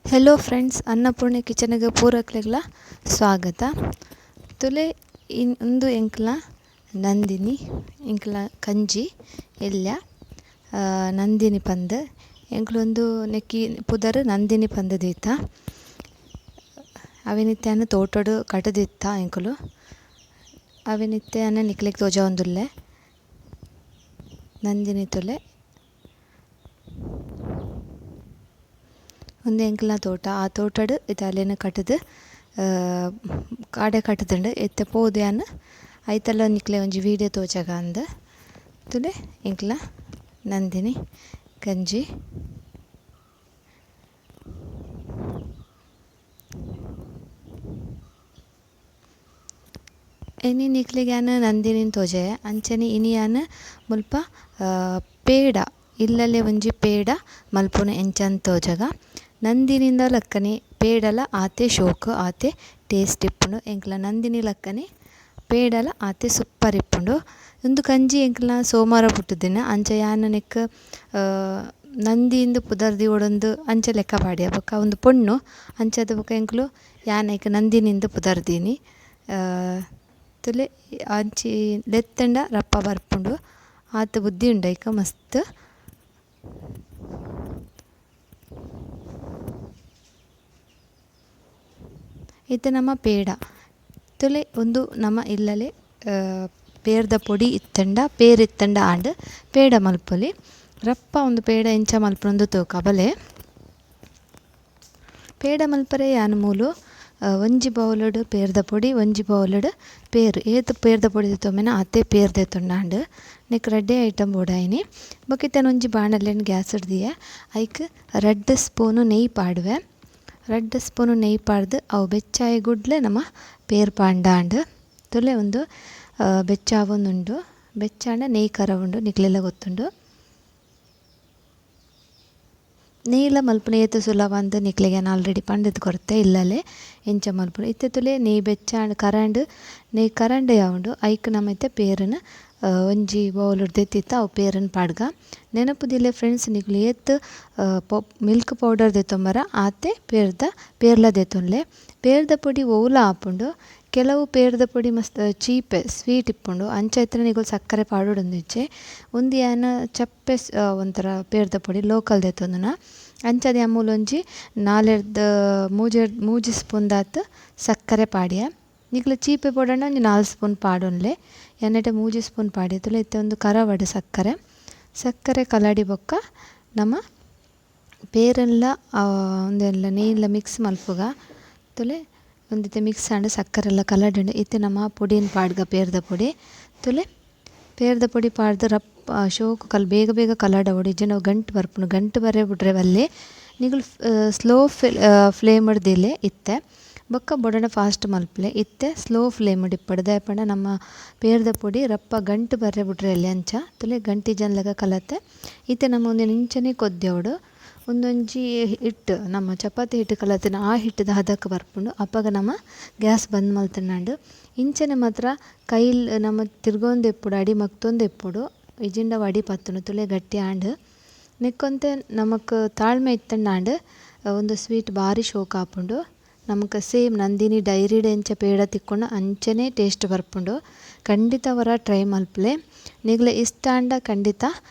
Hello friends, Annapurna ಕಿಚನ್ಗೆ ಪೂರಕ್ಲೆಗ್ಲ ಸ್ವಾಗತ. ತುಲೆ ಇಂದು ಎಂಕ್ಲ ನಂದಿನಿ ಎಂಕ್ಲ ಕಂಜಿ ಎಲ್ಯ ನಂದಿನಿ ಪಂದ್ ಎಂಕ್ಲೊಂದು ನೆಕ್ಕಿ ಪುದರ್ ನಂದಿನಿ ಪಂದ್ ದೀತ. ಅವೆನಿತ್ಯಾನ ತೋಟಡ್ ಕಟುದಿತ್ತ ಎಂಕುಲು ಅವೆನಿತ್ಯಾನ ನಿಕ್ಲೆಗ್ ತೋಜವೊಂದುಲ್ಲೆ ನಂದಿನಿ ತುಲೆ. ಉಂದು ಎಂಕಲ್ನ ತೋಟ. ಆ ತೋಟಡ್ ಇತ್ತೆ ಅಲೆನ್ ಕಟುದು ಕಾಡೆ ಕಟುದುಂಡು. ಇತ್ತೆ ಪೋದು ಯಾನ್ ಐತಲ ನಿಕ್ಲೆ ಒಂಜಿ ವೀಡಿಯೋ ತೋಜಾಗಂದ್. ತುಲೆ ಎಂಕಲ್ನ ನಂದಿನಿ ಕಂಜಿ. ಇನಿ ನಿಕ್ಲೆಗ್ ಯಾನ್ ನಂದಿನಿನ್ ತೋಜಾಯೆ. ಅಂಚನೆ ಇನಿ ಯಾನ್ ಮುಲ್ಪ ಪೇಡ ಇಲ್ಲಲೆ ಒಂಜಿ ಪೇಡ ಮಲ್ಪುನ ಎಂಚಂದ್ ತೋಜಗ. ನಂದಿನಿಂದ ಲಕ್ಕನೆ ಪೇಡಲ ಆತೆ ಶೋಕು ಆತೆ ಟೇಸ್ಟ್ ಇಪ್ಪುಂಡು. ಎಂಕ್ಲ ನಂದಿನಿ ಲಕ್ಕನೆ ಪೇಡಲ ಆತೆ ಸೂಪರ್ ಇಪ್ಪುಂಡು. ಉಂದು ಕಂಜಿ ಎಂಕ್ಲ ಸೋಮವಾರ ಪುಟ್ಟುದಿನ. ಅಂಚ ಯಾನ್ ನೆಕ್ ನಂದಿಂದ್ ಪುದರ್ ದೀವೊಡೊಂದು ಅಂಚ ಲೆಕ್ಕ ಪಾಡ್ಯ. ಬೊಕ್ಕ ಉಂದು ಪೊಣ್ಣು ಅಂಚಾದ್ ಬೊಕ್ಕ ಎಂಕ್ಲು ಯಾನ್ ಐಕ್ ನಂದಿನಿಂದ್ ಪುದರ್ ದೀನಿ. ತುಲೆ ಅಂಚಿ ಲೆತ್ತಂಡ ರಪ್ಪ ಬರ್ಪುಂಡು. ಆತ್ ಬುದ್ಧಿ ಉಂಡು ಐಕ್ ಮಸ್ತ್. ಇತ್ತೆ ನಮ್ಮ ಪೇಡ ತುಲೆ ಉಂದು ನಮ್ಮ ಇಲ್ಲಲೆ ಪೇರ್ದ ಪೊಡಿ ಇತ್ತಂಡ ಪೇರ್ ಇತ್ತಂಡ ಆಂಡ್ ಪೇಡ ಮಲ್ಪೊಲಿ. ರಪ್ಪ ಉಂದು ಪೇಡ ಎಂಚ ಮಲ್ಪುಂದು ತೂಕ ಬಲೆ. ಪೇಡ ಮಲ್ಪರೆ ಯಾನ್ ಮೂಲು ಒಂಜಿ ಬೌಲುಡು ಪೇರ್ದ ಪೊಡಿ, ಒಂಜಿ ಬೌಲುಡು ಪೇರ್. ಏತ್ ಪೇರ್ದ ಪೊಡಿ ದೆತ್ತೊಂಬೆನ ಆತೆ ಪೇರ್ ದೆತ್ತೊಂಡಾಂಡ್. ನೆಕ್ ರಡ್ಡೆ ಐಟಮ್ ಬೋಡಾಯಿನಿ. ಬೊಕ ಇತ್ತೆ ಒಂಜಿ ಬಾಣಲೆನ್ ಗ್ಯಾಸ್ ಡ್ ದೀಯೆ. ಐಕ್ 2 ಸ್ಪೂನು ನೆಯ್ಯಿ ಪಾಡುವೆ. 2 ಸ್ಪೂನು ನೆಯ್ಯಿ ಪಾಡ್ದು ಅವು ಬೆಚ್ಚಾಯಿ ಗುಡ್ಲೆ ನಮ ಪೇರ್ ಪಾಂಡಾಂಡ್. ತುಲೆ ಉಂದು ಬೆಚ್ಚಾವೊಂದುಂಡು. ಬೆಚ್ಚಾಂಡ ನೆಯ್ಯಿ ಕರವುಂಡು ನಿಕ್ಲೆಲ ಗೊತ್ತುಂಡು. ನೆಯ್ಯಿಲ ಮಲ್ಪುನ ಏತ್ ಸುಲಭ ಅಂದ್ ನಿಕ್ಲೆಗ್ ಯಾನ್ ಆಲ್ರೆಡಿ ಪಂಡುದು ಕೊರ್ತೆ ಇಲ್ಲಲೆ ಎಂಚ ಮಲ್ಪುನ. ಇತ್ತೆ ತುಲೆ ನೆಯ್ಯಿ ಬೆಚ್ಚಾಂಡ್ ಕರಂಡ್ ನೆಯ್ಯಿ ಕರಂಡೆ ಆವುಂಡು. ಐಕ್ ನಮ ಇತ್ತೆ ಪೇರನ್ ಒಂಜಿ ಬೌಲುಡ್ ದೆತ್ತಿತ್ತ ಅವು ಪೇರನ್ ಪಾಡ್ಗ. ನೆನಪುದಿಲ್ಲೆ ಫ್ರೆಂಡ್ಸ್, ನಿಕುಲು ಏತ್ ಮಿಲ್ಕ್ ಪೌಡರ್ ದೆತ್ತೊಂಬರ ಆತೆ ಪೇರ್ದ ಪೇರ್ಲ ದೆತ್ತೊನ್ಲೆ. ಪೇರ್ದ ಪೊಡಿ ಒವುಲ ಆಪುಂಡು. ಕೆಲವು ಪೇರ್ದ ಪೊಡಿ ಮಸ್ತ್ ಚೀಪೆ ಸ್ವೀಟ್ ಇಪ್ಪುಂಡು. ಅಂಚ ಇತ್ತಂಡ ನಿಕುಲು ಸಕ್ಕರೆ ಪಾಡೊಡೊಂದಿಜ್ಜೆ. ಉಂದು ಯಾನ್ ಚಪ್ಪೆ ಒಂಥರ ಪೇರ್ದ ಪೊಡಿ ಲೋಕಲ್ ದೆತ್ತೊಂದುನ. ಅಂಚಾದ್ ಯಾನ್ ಮೂಲೊಂಜಿ ನಾಲೆರ್ದ್ ಮೂಜೆರ್ದ್ ಮೂಜಿ ಸ್ಪೂನ್ ದಾತ್ ಸಕ್ಕರೆ ಪಾಡ್ಯ. ನಿಕುಲು ಚೀಪೆ ಪೊಡಂಡ ಒಂಜಿ 4 ಸ್ಪೂನ್ ಪಾಡೊನ್ಲೆ. ಎಣ್ಣೆಟ್ 3 ಸ್ಪೂನ್ ಪಾಡ್ಯ. ತುಲೆ ಇತ್ತೆ ಒಂದು ಕರವಡ್ ಸಕ್ಕರೆ. ಸಕ್ಕರೆ ಕಲಡಿ ಬೊಕ್ಕ ನಮ ಪೇರೆಲ್ಲ ಉಂದೆಲ್ಲ ನೆಯ್ಯೆಲ್ಲ ಮಿಕ್ಸ್ ಮಲ್ಪುಗ. ತುಲೆ ಒಂದಿತ್ತೆ ಮಿಕ್ಸ್ ಆಂಡ್ ಸಕ್ಕರೆಲ್ಲ ಕಲಡುಂಡು. ಇತ್ತೆ ನಮ ಪೊಡಿನ್ ಪಾಡ್ಗ ಪೇರ್ದ ಪೊಡಿ. ತುಲೆ ಪೇರ್ದ ಪೊಡಿ ಪಾಡ್ದು ರಪ್ಪ ಶೋಕು ಕಲ್ ಬೇಗ ಬೇಗ ಕಲಡವೊಡು. ಇಜ್ಜಿಂಡ ಅವು ಗಂಟು ಬರ್ಪುಂಡು. ಗಂಟು ಬರೆ ಬುಡ್ರೆ ಬಲ್ಲೆ ನಿಕುಲು ಸ್ಲೋ ಫ್ಲೇಮ್ ದೀಲೆ ಇತ್ತೆ. ಬೊಕ್ಕ ಬೊಡಣ ಫಾಸ್ಟ್ ಮಲ್ಪುಲೆ. ಇತ್ತೆ ಸ್ಲೋ ಫ್ಲೇಮ್ ಇಪ್ಪಡು. ದಾಯೆ ಪಂಡ ನಮ್ಮ ಪೇರ್ದ ಪೊಡಿ ರಪ್ಪ ಗಂಟು ಬರ್ರೆ ಬುಡ್ರೆ ಅಲ್ಲೆ ಅಂಚ. ತುಲೆ ಗಂಟು ಇಜ್ಜಂದ್ಲಗ ಕಲತೆ. ಇತ್ತೆ ನಮ್ಮ ಉಂದೆನ್ ಇಂಚನೆ ಕೊದ್ಯೊಡು. ಉಂದೊಂಜಿ ಹಿಟ್ಟು ನಮ್ಮ ಚಪಾತಿ ಹಿಟ್ಟು ಕಲತಿನ ಆ ಹಿಟ್ಟುದ ಹದಕ್ ಬರ್ಪುಂಡು. ಅಪಗ ನಮ ಗ್ಯಾಸ್ ಬಂದ್ ಮಲ್ತುಂಡಾಂಡ್. ಇಂಚನೆ ಮಾತ್ರ ಕೈಲ್ ನಮ ತಿರ್ಗೊಂದು ಇಪ್ಪೊಡು, ಅಡಿ ಮಗ್ತೊಂದು ಇಪ್ಪೊಡು. ಇಜ್ಜಿಂಡ ಅವು ಅಡಿ ಪತ್ತುಂಡು. ತುಲೆ ಗಟ್ಟಿ ಆಂಡ್. ನೆಕ್ಕೊಂತೆ ನಮಕ್ ತಾಳ್ಮೆ ಇತ್ತಂಡಾಂಡ್ ಉಂದು ಸ್ವೀಟ್ ಬಾರಿ ಶೋಕ್ ಆಪುಂಡು. ನಮಕ್ ಸೇಮ್ ನಂದಿನಿ ಡೈರಿಡ್ ಎಂಚ ಪೇಡ ತಿಕ್ಕುಂಡು ಅಂಚನೆ ಟೇಸ್ಟ್ ಬರ್ಪುಂಡು. ಖಂಡಿತ ವರ ಟ್ರೈ ಮಲ್ಪುಲೆ. ನಿಗ್ಲೆ ಇಷ್ಟ ಆಂಡ ಖಂಡಿತ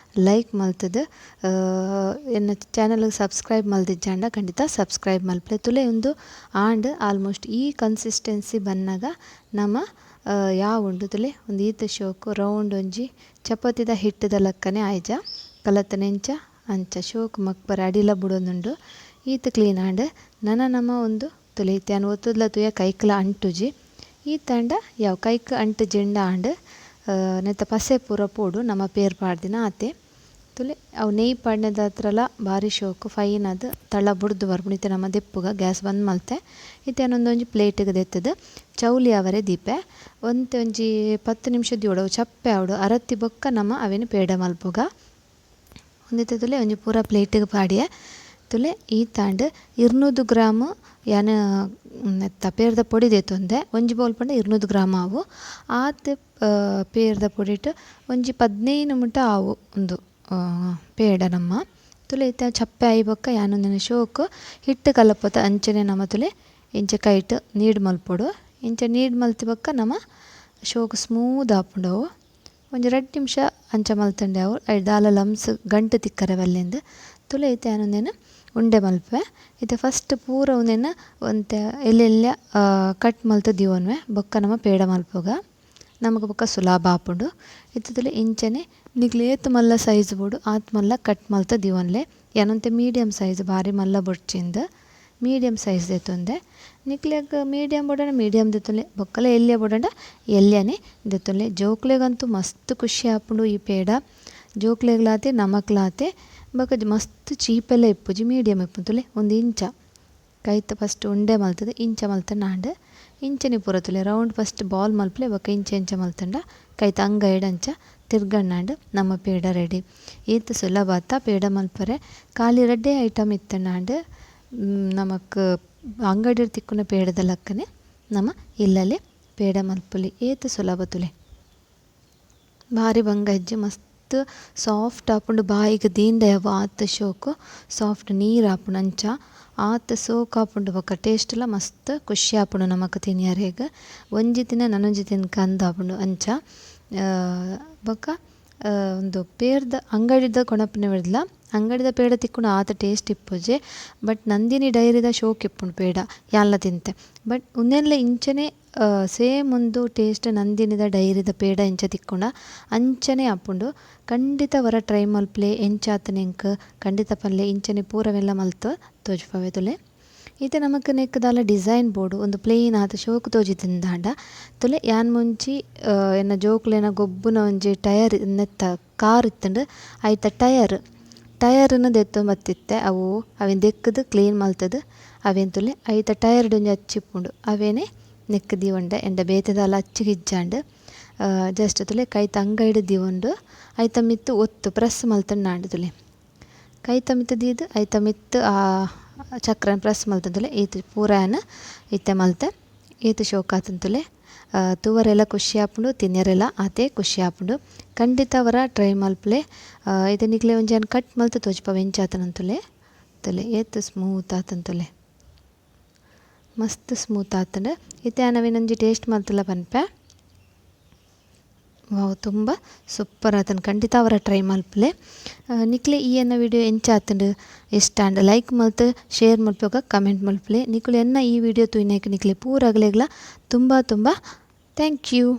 ಲೈಕ್ ಮಲ್ತುದು ಎನ್ನ ಚಾನಲ್ ಸಬ್ಸ್ಕ್ರೈಬ್ ಮಲ್ದಿಜ್ಜಾಂಡ ಖಂಡಿತ ಸಬ್ಸ್ಕ್ರೈಬ್ ಮಲ್ಪುಲೆ. ತುಲೆ ಉಂದು ಆಂಡ್ ಆಲ್ಮೋಸ್ಟ್ ಈ ಕನ್ಸಿಸ್ಟೆನ್ಸಿ ಬನ್ನಗ ನಮ ಯಾವುಂಡು ತುಲೆ ಉಂದು ಈತ್ ಶೋಕು ರೌಂಡ್ ಒಂಜಿ ಚಪಾತಿದ ಹಿಟ್ಟುದ ಲಕ್ಕನೆ ಆಯ್ಜ. ಕಲತನೆಂಚ ಅಂಚ ಶೋಕು ಮಕ್ಪರ ಅಡಿಲ ಬುಡೊಂದುಂಡು. ಈತ್ ಕ್ಲೀನ್ ಆಂಡ್. ನನ ನಮ ಉಂದು ತುಲೆ ಇತ್ತೆ ಯಾನ್ ಒತ್ತುದ್ಲ ತೂಯ ಕೈಕ್ಲ ಅಂಟುಜಿ. ಈತಾಂಡ ಯಾವ್ ಕೈಕ್ ಅಂಟು ಜಿಂಡ ಆಂಡ್. ನೆತ್ತ ಪಸೆ ಪೂರ ಪೋಡು ನಮ ಪೇರ್ ಪಾಡ್ದಿನ ಆತೆ. ತುಲೆ ಅವು ನೆಯ್ಯಿ ಪಾಡ್ನೆದಾತ್ರಲ ಬಾರಿ ಶೋಕು ಫೈನ್ ಆದ್ ತಳ ಬುಡ್ದು ಬರ್ಪುಂಡು. ಇತ್ತೆ ನಮ ದೆಪ್ಪುಗ ಗ್ಯಾಸ್ ಬಂದ್ ಮಲ್ತೆ. ಇತ್ತೆ ಯಾನ್ ಉಂದೊಂಜಿ ಪ್ಲೇಟಿಗೆ ದೆತ್ತುದು ಚೌಲಿ ಅವರೆ ದೀಪೆ. ಒಂತೆ ಒಂಜಿ 10 ನಿಮಿಷ ದೀವೊಡು ಅವು ಚಪ್ಪೆ ಆವೊಡು. ಅರತ್ತಿ ಬೊಕ್ಕ ನಮ ಅವೆನ್ ಪೇಡ ಮಲ್ಪುಗ. ಉಂದೆತ್ತ ತುಲೆ ಒಂಜಿ ಪೂರ ಪ್ಲೇಟಿಗೆ ಪಾಡ್ಯೆ. ತುಲೆ ಈತಾಂಡ್ 200 ಗ್ರಾಮ್ ಯಾನ್ ನೆತ್ತ ಪೇರ್ದ ಪೊಡಿ ದೆತ್ತೊಂದೆ. ಒಂಜಿ ಬೌಲ್ ಪಂಡ 200 ಗ್ರಾಮ್ ಆವು. ಆತ್ ಪೇರ್ದ ಪೊಡಿಟ್ ಒಂಜಿ 15 ಮುಟ ಆವು ಉಂದು ಪೇಡ ನಮ್ಮ. ತುಲೆ ಇತ್ತೆ ಚಪ್ಪೆ ಆಯಿ ಬೊಕ್ಕ ಯಾನ್ ಉಂದೆನ್ ಶೋಕು ಹಿಟ್ಟು ಕಲಪೊತ ಅಂಚನೆ ನಮ ತುಲೆ ಇಂಚ ಕೈಟ್ ನೀಡ್ ಮಲ್ಪೊಡು. ಇಂಚ ನೀಡ್ ಮಲ್ತಿ ಬೊಕ್ಕ ನಮ ಶೋಕು ಸ್ಮೂತ್ ಆಪುಂಡು ಅವು. ಒಂಜಿ ರಡ್ಡ್ ನಿಮಿಷ ಅಂಚ ಮಲ್ತುಂಡೆ ಅವು ಐಟ್ ದಾಲ ಲಂಪ್ಸ್ ಗಂಟು ತಿಕ್ಕರೆ ಬಲ್ಲಿಂದ್. ತುಲೆ ಇತ್ತೆ ಯಾನ್ ಉಂದೆನ್ ಉಂಡೆ ಮಲ್ಪುವೆ. ಇತ್ತೆ ಫಸ್ಟ್ ಪೂರ ಉಂದೆನ್ ಒಂತೆ ಎಲ್ಯ ಎಲ್ಯ ಕಟ್ ಮಲ್ತ್ ದೀವೊನ್ವೆ ಬೊಕ್ಕ ನಮ ಪೇಡ ಮಲ್ಪುಗ. ನಮಕ್ ಬೊಕ್ಕ ಸುಲಭ ಆಪುಂಡು. ಇತ್ತೆ ತುಲೆ ಇಂಚನೆ ನಿಕ್ಲ್ ಏತ್ ಮಲ್ಲ ಸೈಜ್ ಬೋಡು ಆತ್ ಮಲ್ಲ ಕಟ್ ಮಲ್ತ್ ದೀವೊನ್ಲೆ. ಯಾನ್ ಒಂತೆ ಮೀಡಿಯಮ್ ಸೈಜ್ ಬಾರಿ ಮಲ್ಲ ಬೊಡ್ಚಿಂದ್ ಮೀಡಿಯಮ್ ಸೈಜ್ ದೆತೊಂದೆ. ನಿಕ್ಲೆಗ್ ಮೀಡಿಯಮ್ ಬೋಡಾಂಡ ಮೀಡಿಯಮ್ ದೆತೊನ್ಲೆ ಬೊಕ್ಕಲ ಎಲ್ಯ ಬೋಡಾಂಡ ಎಲ್ಯನೆ ದೆತೊನ್ಲೆ. ಜೋಕ್ಲೆಗಂತೂ ಮಸ್ತ್ ಖುಷಿ ಆಪುಂಡು ಈ ಪೇಡ. ಜೋಕ್ಲೆಗ್ಲಾತೆ ನಮಕ್ಲಾತೆ ಬೊಕ ಮಸ್ತ್ ಚೀಪೆಲ ಇಪ್ಪುಜಿ ಮೀಡಿಯಮ್ ಇಪ್ಪುಂಡು ತೂಲೆ ಉಂದು ಇಂಚ ಕೈತ ಫಸ್ಟ್ ಉಂಡೆ ಮಲ್ತುದು ಇಂಚ ಮಲ್ತುಂಡ ಆಂಡ್. ಇಂಚನೆ ಪೂರ ತೂಲೆ ರೌಂಡ್ ಫಸ್ಟ್ ಬಾಲ್ ಮಲ್ಪುಲೆ ಬೊಕ ಇಂಚ ಇಂಚ ಮಲ್ತುಂಡ ಕೈತ ಅಂಗೈಡ್ ಅಂಚ ತಿರ್ಗಣ್ಣಾಂಡ್ ನಮ್ಮ ಪೇಡ ರೆಡಿ. ಏತ್ ಸುಲಭ ಅತ್ತ ಪೇಡ ಮಲ್ಪರೆ. ಖಾಲಿ ರಡ್ಡೆ ಐಟಮ್ ಇತ್ತ್ಂಡಾಂಡ್ ನಮಕ್ ಅಂಗಡಿಡ್ ತಿಕ್ಕುನ ಪೇಡದ ಲಕ್ಕನೆ ನಮ ಇಲ್ಲಲೆ ಪೇಡ ಮಲ್ಪೊಲಿ ಏತ್ ಸುಲಭ ತೂಲೆ. ಬಾರಿ ಬಂಗ ಇಜ್ಜಿ ಮಸ್ತ್ ಸಾಫ್ಟ್ ಆಪುಂಡು ಬಾಯಿಗ್ ದೀಂಡ ಯಾವು ಆತ್ ಶೋಕು ಸಾಫ್ಟ್ ನೀರ್ ಆಪುಂಡು ಅಂಚ ಆತ್ ಸೋಕು ಆಪುಂಡು ಬೊಕ ಟೇಸ್ಟ್ ಲ ಮಸ್ತ್ ಖುಷಿ ಆಪುಂಡು ನಮಕ್ ತಿನಿಯರೆಗ್. ಒಂಜಿ ತಿನ ನನೊಂಜಿ ತಿನ್ಕ ಅಂದ್ ಆಪುಂಡು ಅಂಚ ಬೊಕ ಉಂದು ಪೇರ್ದ ಅಂಗಡಿದ ಕೊನಪುನೆರ್ದ್ಲ ಅಂಗಡಿದ ಪೇಡ ತಿಕ್ಕುಂಡು ಆತ್ ಟೇಸ್ಟ್ ಇಪ್ಪುಜಿ. ಬಟ್ ನಂದಿನಿ ಡೈರಿದ ಶೋಕು ಇಪ್ಪುಂಡು ಪೇಡ ಯಾನ್ಲ ತಿಂತೆ. ಬಟ್ ಉಂದೆನ್ಲ ಇಂಚನೆ ಸೇಮ್ ಉಂದು ಟೇಸ್ಟ್ ನಂದಿನಿದ ಡೈರಿದ ಪೇಡ ಇಂಚ ತಿಕ್ಕುಂಡ ಅಂಚನೆ ಆಪುಂಡು. ಖಂಡಿತ ಒರ ಟ್ರೈ ಮಲ್ಪುಲೆ ಎಂಚಾತುಂಡು ಎಂಕ್ ಖಂಡಿತ ಪನ್ಲೆ ಇಂಚನೆ ಪೂರವೆಲ್ಲ ಮಲ್ತ್ ತೋಜ್ಪಾವೆ ತೂಲೆ. ಇತ್ತೆ ನಮಕ್ ನೆಕ್ಕ್ ದಾಲ ಡಿಸೈನ್ ಬೋಡು ಉಂದು ಪ್ಲೇನ್ ಆದ್ ಶೋಕು ತೋಜಿದಿಂದಾಂಡ ತೂಲೆ ಯಾನ್ ಮುಂಚಿ ಎನ್ನ ಜೋಕುಲೆನ ಗೊಬ್ಬುನ ಒಂಜಿ ಟೈರ್ ನೆತ್ತ ಕಾರ್ ಇತ್ತುಂಡು ಐತ ಟೈರ್ ಟೈರ್ ನ್ ದೆತ್ತೊಂದು ಬತ್ತಿತ್ತೆ ಅವು ಅವೆನ್ ದೆಕ್ಕುದು ಕ್ಲೀನ್ ಮಲ್ತುದು ಅವೆನ್ ತೂಲೆ ಐತ ಟೈರ್ ಡ್ ಒಂಜಿ ಅಚ್ಚು ಇಪ್ಪುಂಡು ಅವೆನೆ ನೆಕ್ಕ್ ದೀವೊಂಡೆ ಎಂಡ ಬೇತೆ ದಾಲ ಅಚ್ಚುಗ್ ಇಜ್ಜಾಂಡ್. ಜಸ್ಟ್ ತೂಲೆ ಕೈತ ಅಂಗೈಡ್ ದೀವೊಂಡು ಐತ ಮಿತ್ತ್ ಒತ್ತು ಪ್ರೆಸ್ಸ್ ಮಲ್ತುಂಡಾಂಡ್ ತೂಲೆ. ಕೈತ ಮಿತ್ತ್ ದೀದ್ ಐತ ಮಿತ್ತ್ ಆ ಚಕ್ರನ್ ಪ್ರೆಸ್ಸ್ ಮಲ್ತುಂದುಲ್ಲೆ ಈತ್ ಪೂರ ಯಾನ್ ಇತ್ತೆ ಮಲ್ತೆ ಏತ್ ಶೋಕು ಆತುಂಡು ತೂಲೆ. ತೂವರೆಲ ಖುಷಿ ಆಪುಂಡು ತಿನಿಯರೆಲ ಆತೆ ಖುಷಿ ಆಪುಂಡು. ಖಂಡಿತ ಒರ ಟ್ರೈ ಮಲ್ಪುಲೆ. ಇತ್ತೆ ನಿಕ್ಲೆ ಒಂಜಿ ಯಾನ್ ಕಟ್ ಮಲ್ತ್ ತೋಜ್ಪಾವೆ ಎಂಚ ಆತುಂಡು ತೂಲೆ ತೂಲೆ ಏತ್ ಸ್ಮೂತ್ ಆತುಂಡು ತೂಲೆ ಮಸ್ತ್ ಸ್ಮೂತ್ ಆತುಂಡು. ಇತ್ತೆ ಯಾನ್ ಅವೆನ್ ಒಂಜಿ ಟೇಸ್ಟ್ ಮಲ್ತುಲ ಪನ್ಪೆ. ವಾವ್ ತುಂಬ ಸೂಪರ್ ಆತುಂಡು ಖಂಡಿತ ಒರ ಟ್ರೈ ಮಲ್ಪುಲೆ. ನಿಕ್ಲೆ ಈ ಎನ್ನ ವಿಡಿಯೋ ಎಂಚ ಆತುಂಡು ಇಷ್ಟ ಆಂಡ ಲೈಕ್ ಮಲ್ತ್ ಶೇರ್ ಮಲ್ಪುಗ ಕಮೆಂಟ್ ಮಲ್ಪುಲೆ. ನಿಕುಲು ಎನ್ನ ಈ ವಿಡಿಯೋ ತೂಯಿನೆಕ್ ನಿಕ್ಲೆ ಪೂರಗ್ಲೆಗ್ಲ ತುಂಬ ತುಂಬ thank you.